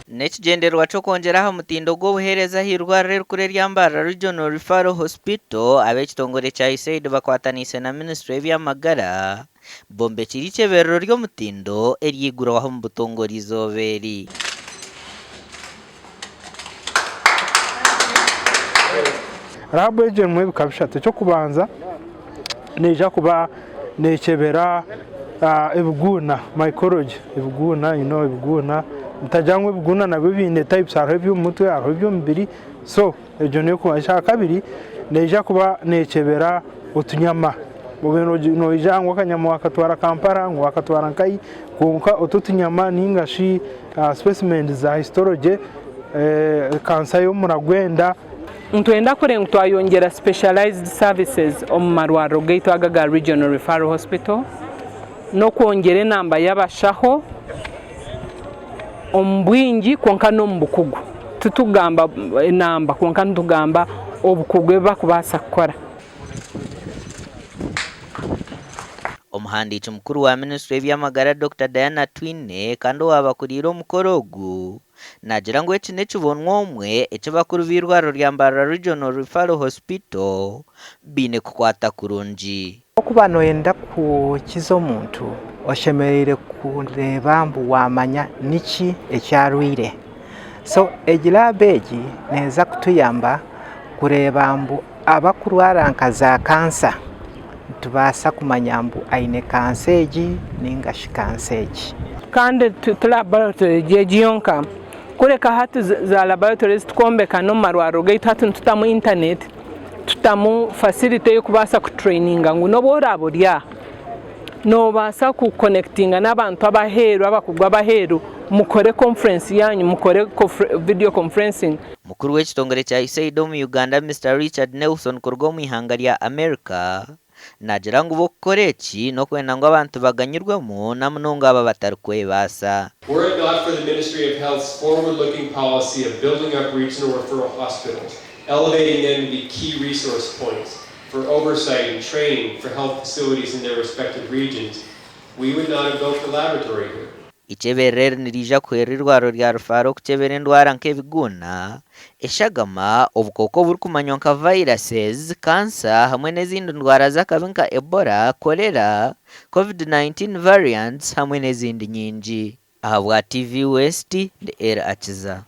N'ekigyendererwa ky'okwongyera aha mutindo gw'obuheereza ah'eirwariro erikuru erya Mbarara Regional Referral Hospital, ab'ekitongore kya USAID bakwataniise na minisiture y'eby'amagara bombekire eikyeberero ry'omutindo eryigurwaho omu butongore eizooba eri. Laabu egi erimu ebika bishatu. Eky'okubanza neija kuba nekyebera ebiguuna, mycology, ebiguuna you know ebiguuna, nitagira ngu ebiguuna nabyo biine types hariho eby'omu mutwe hariho eby'omubiri so egyo n'ey'okubanza. Ekyakabiri neija kuba nekyebera otunyama, obe noija ngu akanyama wakatwara Kampala ngu wakatwara nkahi kwonka otu otunyama ninga shi specimens za histology, kansa y'omura gw'enda. Nitwenda kureba ngu twayongyera specialized services omu marwariro gaitu aga aga Regional Referral Hospital n'okwongyera enamba y'abashaho omu bwingi kwonka n'omu bukugu. Titukugamba enamba kwonka nitugamba obukugu ebi barikubaasa kukora. Omuhandiiki mukuru wa minisiture y'eby'amagara Dokita Diana Atwine kandi owaaba akuriire omukoro ogu, naagira ngu eki n'ekibonwa omwe eki bakuru b'eirwariro rya Mbarara Regional Referral Hospital baine kukwata kurungi. Okuba noyenda kukiza omuntu, oshemereire kureeba ngu wamanya niki eki arwaire. So egi lab egi neeza kutuyamba kureeba ngu abakurwara nka za kansa nitubaasa kumanya ngu aine kansa egi ninga shi kansa egi. Kandi ti laboratory egi yonka kureka hati za laboratory ezi turikwombeka n'omu marwariro gaitu hati nitutamu intaneti, tutamu facility ey'okubaasa kutureyininga ngu n'obu oraabe ori aha noobaasa kukonekitinga n'abantu ab'aheeru abakugu ab'aheeru mukore conference yaanyu mukore video conferencing. Mukuru w'ekitongore kya USAID omu Uganda, Mister Richard Nelson kuruga omu ihanga rya America naagira ngu bo kukora eki n'okwenda ngu abantu baganyirwemu na munonga abo abatarikwebaasa. Were it not for the Ministry of Health's forward-looking policy of building up regional referral hospitals, elevating them to be key resource points for oversight and training for health facilities in their respective regions, we would not have built the laboratory here. Eiceberero eri niriija kuhwera eirwariro rya Rufaro kukyebera endwara nk'ebiguuna, eshagama, obukooko oburikumanywa nka viruses, kansa hamwe n'ezindi ndwara z'akabi nka Ebola, Cholera, Covid 19 variants hamwe n'ezindi nyingi. Ahabwa TV West, ndi Elly Akiza.